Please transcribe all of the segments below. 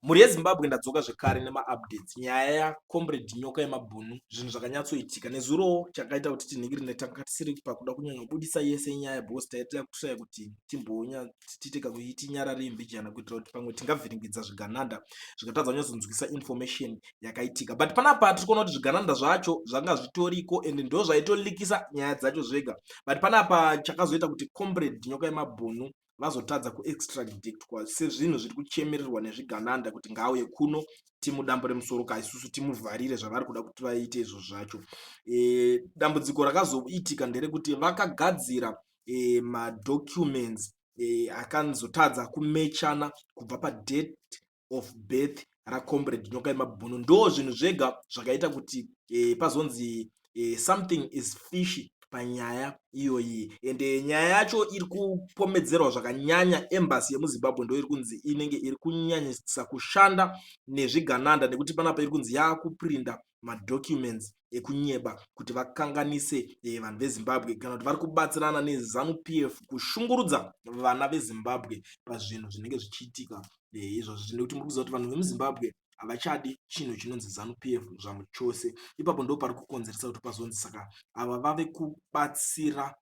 Mhuri yeZimbabwe, ndadzoka zvekare nemaupdates. Nyaya yaComrade Nyoka yemabhunu, zvinhu zvakanyatsoitika nezurowo chakaita kuti tinhingirine, tanga tisiri pakuda kunyanya kubudisa yese nyaya because taita kushaya kuti timbonya tiite kakuiti nyarare mbijana kuitira kuti pamwe tingavhiringidza zvigananda zvikatadza kunyatsonzwisa information yakaitika. But panapa tiri kuona kuti zvigananda zvacho zvanga zvitoriko and ndo zvaitolikisa nyaya dzacho zvega. But panapa chakazoita kuti Comrade Nyoka yemabhunu vazotadza kuextradictwa sezvinhu zviri kuchemererwa nezvigananda kuti ngaauye kuno timudambure musoro ka isusu timuvharire zvavari kuda kuti vaite izvo zvacho. Dambudziko rakazoitika nderekuti vakagadzira madocuments akanzotadza kumechana kubva padate of birth raComrade Nyoka yemabhunu. Ndo zvinhu zvega zvakaita kuti pazonzi something is fishy panyaya iyoyi. Ende nyaya yacho iri kupomedzerwa zvakanyanya embassy yemuZimbabwe, ndo iri kunzi inenge iri kunyanyisa kushanda nezvigananda, nekuti panapa iri kunzi yaakuprinda madocuments ekunyeba kuti vakanganise vanhu veZimbabwe, kana kuti vari kubatsirana neZANU PF kushungurudza vana veZimbabwe pazvinhu zvinenge zvichiitika izvozvo, nekuti muri kuziva kuti vanhu vemuZimbabwe havachadi chinhu chinonzi ZANU PF zvamuchose. Ipapo ndo pari kukonzeresa kuti pazonzi saka ava vave kubatsira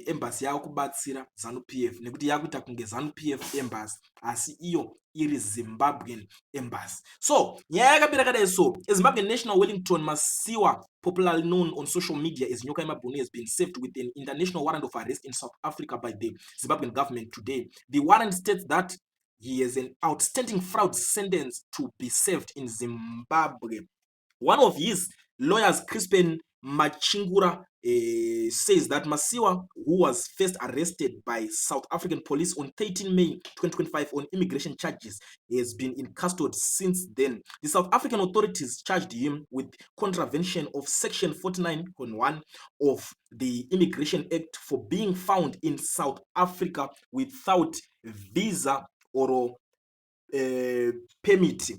embassy yava kubatsira ZANU PF, nekuti yakuita kunge ZANU PF embassy asi iyo iri Zimbabwean embassy. So nyaya yakapera kadai. So a Zimbabwean national, Wellington Masiwa, popularly known on social media as Nyoka Yemabhunu, has been served with an international warrant of arrest in South Africa by the Zimbabwean government today. The warrant states that he has an outstanding fraud sentence to be served in Zimbabwe. One of his lawyers, Crispin Machingura, says that Masiwa, who was first arrested by South African police on 13 May 2025 on immigration charges, has been in custody since then. The South African authorities charged him with contravention of Section 49.1 of the Immigration Act for being found in South Africa without visa or permit.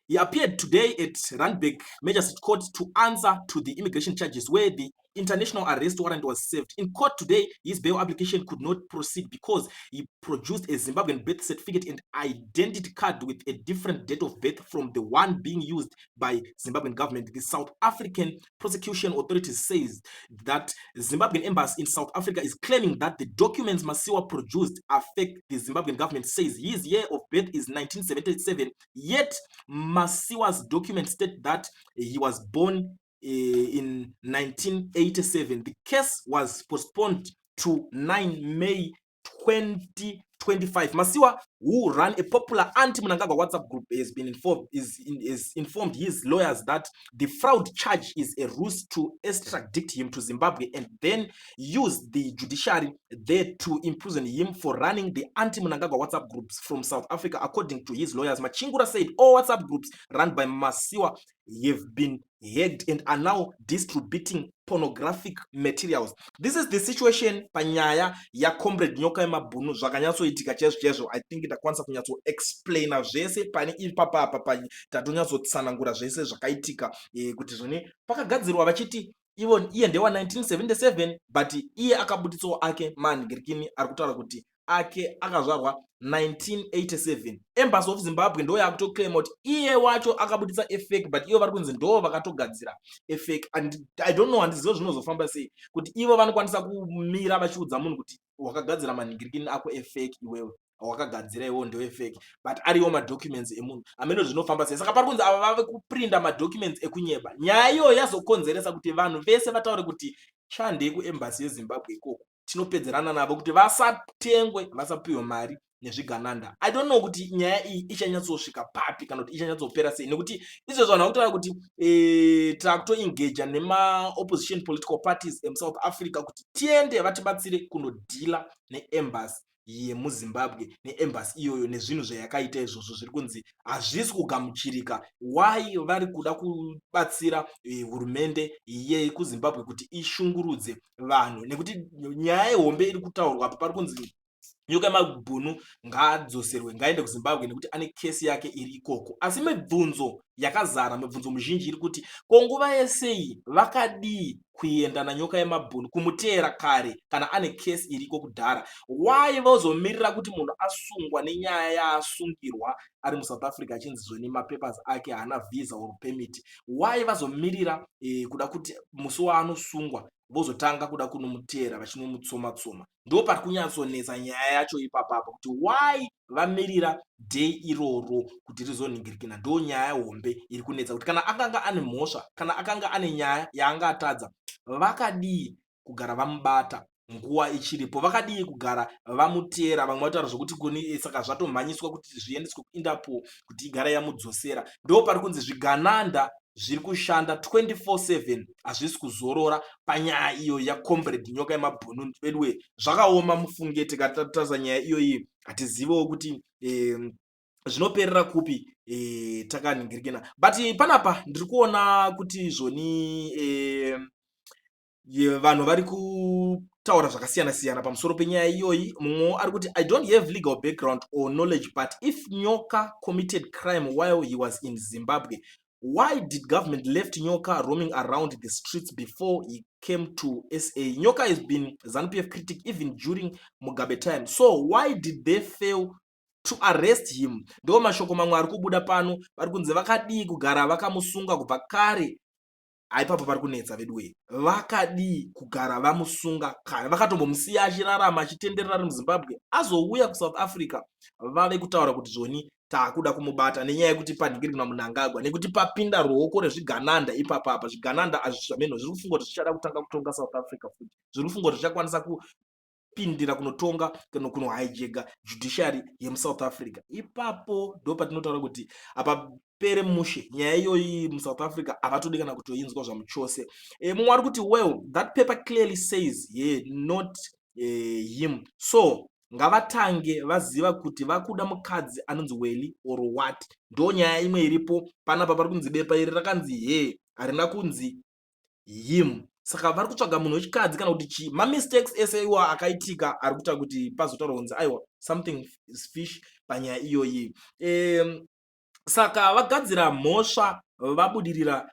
He appeared today at Randburg Magistrate Court to answer to the immigration charges, where the international arrest warrant was served. In court today, his bail application could not proceed because he produced a Zimbabwean birth certificate and identity card with a different date of birth from the one being used by Zimbabwean government. The South African prosecution authorities says that Zimbabwean embassy in South Africa is claiming that the documents Masiwa produced affect. The Zimbabwean government says his year of birth is 1977, yet Masiwa's documents state that he was born in 1987. The case was postponed to 9 May 2025. Masiwa, who ran a popular anti-Mnangagwa WhatsApp group, has been informed is, is informed his lawyers that the fraud charge is a ruse to extradite him to Zimbabwe and then use the judiciary there to imprison him for running the anti-Mnangagwa WhatsApp groups from South Africa. According to his lawyers, Machingura said all WhatsApp groups run by Masiwa have been hacked and are now distributing pornographic materials. This is the situation panyaya yaComrade Nyoka yemabhunu, zvakanyatsoitika chaizvo chaizvo. I think ndakwanisa kunyatsoexplaina zvese pane ipapapa, tatonyatsotsanangura zvese zvakaitika kuti zvone pakagadzirwa vachiti ivo iye ndewa 1977, but iye akabuditsawo ake manhingirikini ari kutaura kuti ake akazvarwa 1987. Embassy of Zimbabwe ndo yakutoclaima kuti iye wacho akabuditsa efake, but ivo vari kunzi ndo vakatogadzira efake. And I don't know, handizivo zvinozofamba sei kuti ivo vanokwanisa kumira vachiudza munhu kuti wakagadzira manhingirikini ako efake, iwewe wakagadzira iwo ndewefake, but ariwo madocuments emunhu amene. Zvinofamba sei? Saka pari kunzi ava vave kuprinda madocuments ekunyeba. Nyaya iyoyo yazokonzeresa kuti vanhu vese vataure kuti chandei kuembassy yeZimbabwe ikoko, tinopedzerana navo kuti vasatengwe, vasapiwe mari nezvigananda. I don't know kuti nyaya iyi ichanyatsosvika papi kana kuti ichanyatsopera sei, nekuti izvezvo vanhu vakutaura kuti takutoengaja nemaopposition political parties emuSouth Africa kuti tiende vatibatsire kunodhila neembassy yemuZimbabwe, neembassy iyoyo nezvinhu zvayakaita izvozvo zviri kunzi hazvisi kugamuchirika. Why vari kuda kubatsira hurumende yekuZimbabwe kuti ishungurudze vanhu? Nekuti nyaya yehombe iri kutaurwa apa, pari kunzi Nyoka yemabhunu ngaadzoserwe, ngaende kuZimbabwe nekuti ane kesi yake iri ikoko. Asi mibvunzo yakazara, mibvunzo mizhinji iri kuti ko nguva yesei vakadii kuenda naNyoka yemabhunu kumuteera kare kana ane kesi iriko kudhara? Why vozomirira kuti munhu asungwa nenyaya yaasungirwa ari muSouth Africa achinzi zvoni mapapers ake haana visa or permit? Why vazomirira kuda kuti musi waanosungwa vozotanga kuda kunomuteera vachinomutsoma-tsoma? Ndo pari kunyatsonetsa nyaya yacho ipapapa kuti why vamirira day iroro kuti rizonhingirikina. Ndo nyaya hombe iri kunetsa kuti kana akanga ane mhosva, kana akanga ane nyaya yaanga atadza, vakadii kugara vamubata nguva ichiripo? Vakadii kugara vamuteera? Vamwe vataura zvokuti kuni saka zvatomhanyiswa kuti zviendeswe kuInterpol kuti igare yamudzosera. Ndo pari kunzi zvigananda zviri kushanda 24/7, hazvisi kuzorora panyaya iyo yacomrade Nyoka yemabhunu. Veduwe, zvakaoma mufunge. Tikatarisa nyaya iyoyi, hatizivewo kuti zvinoperera kupi takanhingirikina. But panapa ndiri kuona kuti zvoni vanhu vari kutaura zvakasiyana siyana pamusoro penyaya iyoyi. Mumwewo ari kuti, "I don't have legal background or knowledge, but if Nyoka committed crime while he was in Zimbabwe, why did government left Nyoka roaming around the streets before he came to SA? Nyoka has been ZANU-PF critic even during Mugabe time, so why did they fail to arrest him?" Ndo mashoko mamwe ari kubuda pano. Vari kunzi vakadii kugara vakamusunga kubva kare? Haipapo pari kunetsa veduwe. Vakadii kugara vamusunga kare? Vakatombomusiya achirarama, achitenderera ari muZimbabwe, azouya kuSouth Africa vave kutaura kuti zvoni taakuda kumubata nenyaya yekuti panhingirikina Munangagwa, nekuti papinda ruoko rezvigananda ipapapa. Zvigananda azvameno zviri kufunga kuti zvichada kutanga kutonga South Africa futi, zviri kufunga kuti zvichakwanisa kupindira kunotonga, kunohijacka judiciary yemuSouth Africa. Ipapo ndo patinotaura kuti hapapere mushe nyaya iyoyi muSouth Africa, havatodi kana kutoinzwa zvamuchose. Mumwe ari kuti, "Well, that paper clearly says ye, not him, so ngavatange vaziva kuti vakuda mukadzi anonzi Welly or what." Ndo nyaya imwe iripo panapa. Pari kunzi bepa iri rakanzi he, harina kunzi him, saka vari kutsvaga munhu wechikadzi kana kuti chii? Mamistakes ese iwa akaitika ari kuita kuti pazotaurwa kunzi aiwa, something is fishy panyaya iyoyi. Saka vagadzira mhosva, vabudirira,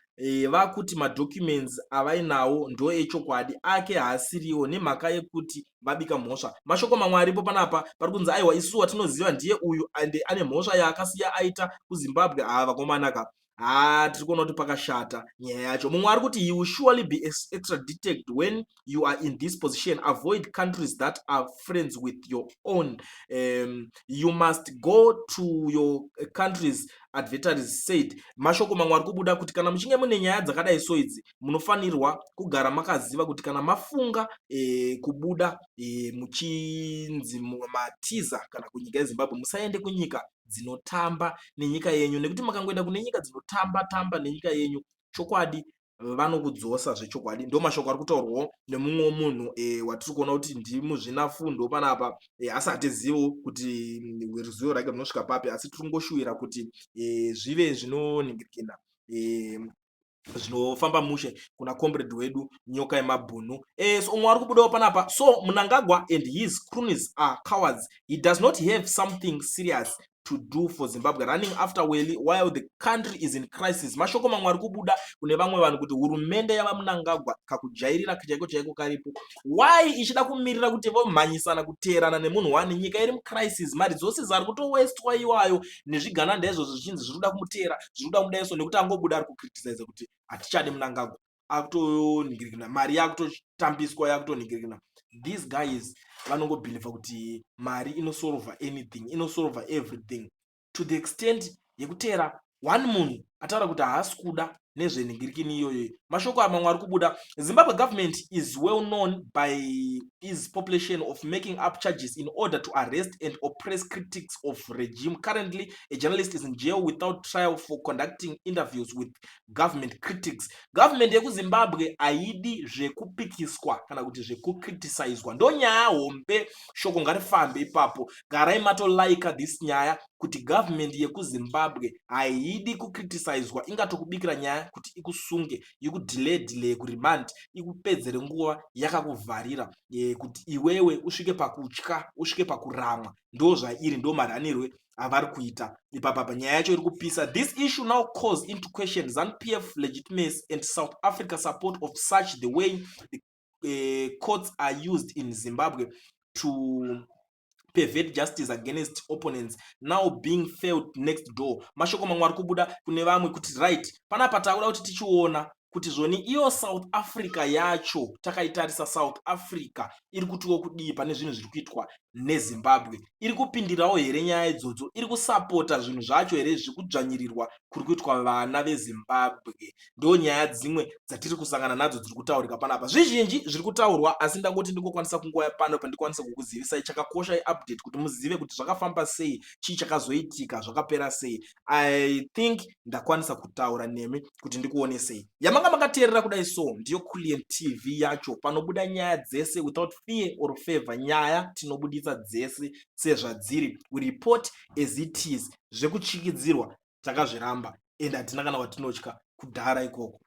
vakuti madocuments avainawo ndo echokwadi, ake haasiriwo nemhaka yekuti vabika mhosva. Mashoko mamwe aripo panapa, pari kunzi aiwa, isusu watinoziva ndiye uyu ande ane mhosva yaakasiya aita kuZimbabwe. Haa, vakomanaka, haa, tiri kuona kuti pakashata nyaya yacho. Mumwe ari kuti, "He will surely be extradited. When you are in this position, avoid countries that are friends with your own. You must go to your countries adversaries said." Mashoko mamwe ari kubuda kuti kana muchinge mune nyaya dzakadai so idzi, munofanirwa kugara makaziva kuti kana mafunga kubuda muchinzi matiza kana kunyika yeZimbabwe, musaende kunyika dzinotamba nenyika yenyu, nekuti makangoenda kune nyika dzinotamba tamba nenyika yenyu, chokwadi vanokudzosa zvechokwadi. Ndo mashoko ari kutaurwawo nemumwe munhu watiri kuona kuti ndimuzvinafundo panapa, asi hatiziviwo kuti ruzivo rwake runosvika papi. Asi tiri kungoshuwira kuti zvive zvinonhingirikina, zvinofamba mushe kuna comrade wedu Nyoka yemabhunu. So umwe ari kubudawo panapa, "So Munangagwa and his cronies are cowards. He does not have something serious to do for Zimbabwe, running after Welly while the country is in crisis." Mashoko mamwe ari kubuda kune vamwe vanhu kuti hurumende yavaMunangagwa kakujairira chaiko chaiko karipo. Why ichida kumirira kuti vomhanyisana kuteerana nemunhu wani, nyika iri mucrisis, maresources ari kutowastwa iwayo nezvigananda izvozvo zvichinzi zviri kuda kumuteera, zviri kuda kudaiso, nekuti angobuda ari kucriticiza kuti hatichadi Munangagwa, akutonhingirikina, mari yakutotambiswa, yakutonhingirikina. These guys vanongobhilivha kuti mari inosolva anything, inosolva everything, to the extent yekuteera one munhu ataura kuti haasi kuda nezvenhingirikini iyoyo. Mashoko mamwe ari kubuda, "Zimbabwe government is well known by its population of making up charges in order to arrest and oppress critics of regime. Currently a journalist is in jail without trial for conducting interviews with government critics." Government yekuZimbabwe haidi zvekupikiswa kana kuti zvekucriticizwa. Ndo nyaya hombe. Shoko ngarifambe ipapo. Garai matolaika this nyaya kuti government yekuZimbabwe haidi kucriticizwa. Ikaexerciswa ingatokubikira nyaya kuti ikusunge, ikudelay delay kuremand, ikupedzere nguva yakakuvharira kuti iwewe usvike pakutya, usvike pakuramwa. Ndo zvairi, ndo maranirwe avari kuita ipapapa. Nyaya yacho iri kupisa. This issue now calls into question ZANU-PF legitimacy and South Africa support of such the way the courts are used in Zimbabwe to pervert justice against opponents now being felt next door. Mashoko mamwe ari kubuda kune vamwe kuti right, panapa takuda kuti tichiona kuti zvoni iyo South Africa yacho, takaitarisa South Africa iri kutiwo kudii pane zvinhu zviri kuitwa neZimbabwe? Iri kupindirawo here nyaya idzodzo? Iri kusapota zvinhu zvacho here zvekudzvanyirirwa kuri kuitwa vana veZimbabwe? Ndo nyaya dzimwe dzatiri kusangana nadzo dziri kutaurika panapa. Zvizhinji zviri kutaurwa, asi ndangoti ndingokwanisa kunguva pano pandikwanisa kukuzivisai chakakosha, iupdate, kuti muzive kuti zvakafamba sei, chii chakazoitika, zvakapera sei. I think ndakwanisa kutaura nemi kuti ndikuonesei yamanga makateerera kudai. So ndiyo Culian TV yacho, panobuda nyaya dzese without fear or favor. Nyaya tinobudisa dzese sezvadziri. We report as it is. Zvekuchikidzirwa takazviramba, and hatina kana watinotya kudhara ikoko.